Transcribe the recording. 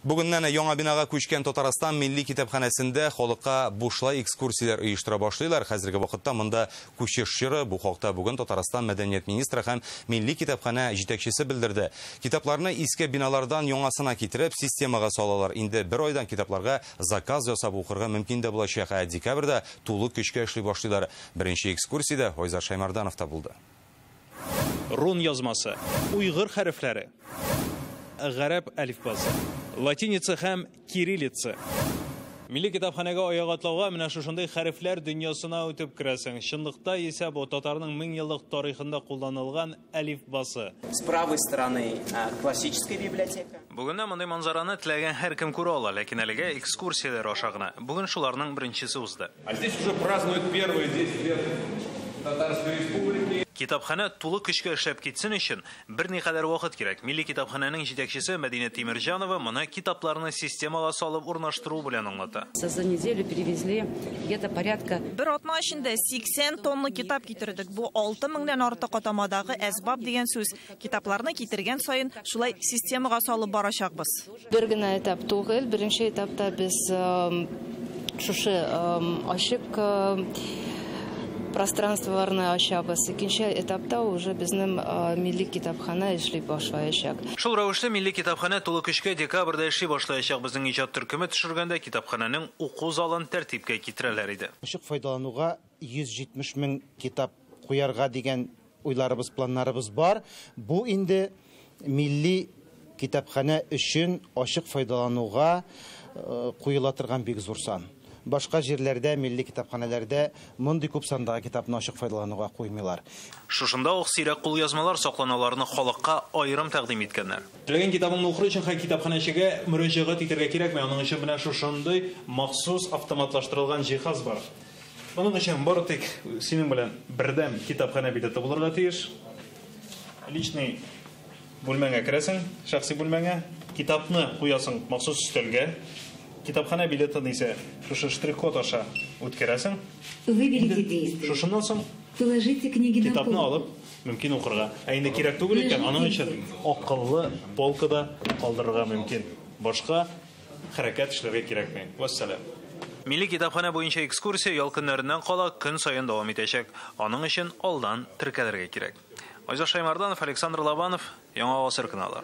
Бүгеннән яңа бинага күчкән Татарстан Милли китапханәсендә халыкка бушлай экскурсияләр оештыра башлыйлар. Хәзерге вакытта монда күчеш чоры. Бу хакта бүген Татарстан мәдәният министры һәм Милли китапханә җитәкчесе белдерде. Китапларны иске биналардан яңасына китереп, системага салалар. Инде бер айдан китапларга заказ ясап укырга мөмкин дә булачак. Ә декабрьдә тулы көчкә эшли башлыйлар. Беренче экскурсиядә Айзат Шаймарданов та булды. Рун язмасы, уйгыр хәрефләре, гарәп әлифбасы, латиница һәм кириллица. Милли китапханәгә аяк атлауга менә шушындый хәрефләр дөньясына үтеп керәсең. Чынлыкта исә бу татарның 1000 еллык тарихында кулланылган әлифбасы. С правой стороны классическая библиотека. Бүгеннән мондый манзараны теләгән һәркем күрә ала, ләкин әлегә экскурсияләр аша гына. Бүген шуларның беренчесе узды. А здесь уже празднуют первые 10 лет Татарской Республики. Китапханә тулы көчкә эшләп китсен өчен берникадәр вакыт кирәк. Милли китапханәнең җитәкчесе Мәдинә Тимерҗанова моны китапларны системага салып урнаштыру белән аңлата. За неделю перевезли где-то порядка Бер атна эчендә 80 тонна китап китердек. Бу 6000-нән артык атамадагы әсбап дигән сүз. Китапларны китергән саен шулай системага салып барачакбыз. Бер генә этап түгел. Беренче этапта без шушы ачык пространстволарны ачабыз. Икенче этапта уже безнең милли китапханә эшли башлаячак. Шул рәвешле милли китапханә тулы көчкә декабрьдә эшли башлаячак. Безнең иҗат төркеме төшергәндә китапханәнең уку залын тәртипкә китерәләр иде. Ачык файдалануга 170 мең китап куярга дигән уйларыбыз, планнарыбыз бар. Бу инде милли китапханә өчен ачык файдалануга куела торган бик зур сан. Башка җирләрдә, милли китапханәләрдә мондый күп сандагы китапны ачык файдалануга куймыйлар. Шушында ук сирәк кулъязмалар сакланаларны халыкка аерым тәкъдим иткәннәр. Теләгән китабыңны укыр өчен һәр китапханәчегә мөрәҗәгать итәргә кирәкми. Аның өчен менә шушындый махсус автоматлаштырылган җиһаз бар. Моның өчен бары тик синең белән бердәм китапханә билеты булырга тиеш. Личный бүлмәңә керәсең, шәхси бүлмәңә, китапны куясың махсус өстәлгә. Китапханә билетын исә шушы штрих-код аша үткәрәсең. Выберите действие. Шушыннан соң Положите книги на китапны полку. алып мөмкин укырга. Ә инде кирәк түгел икән, аның өчен акыллы полкада калдырырга мөмкин. Башка хәрәкәт эшләргә кирәкми. Вассалам. Милли китапханә буенча экскурсия ял көннәреннән кала көн саен дәвам итәчәк. Аның өчен алдан теркәлергә кирәк. Айзат Шаймарданов, Александр Лобанов, Яңа Гасыр каналы.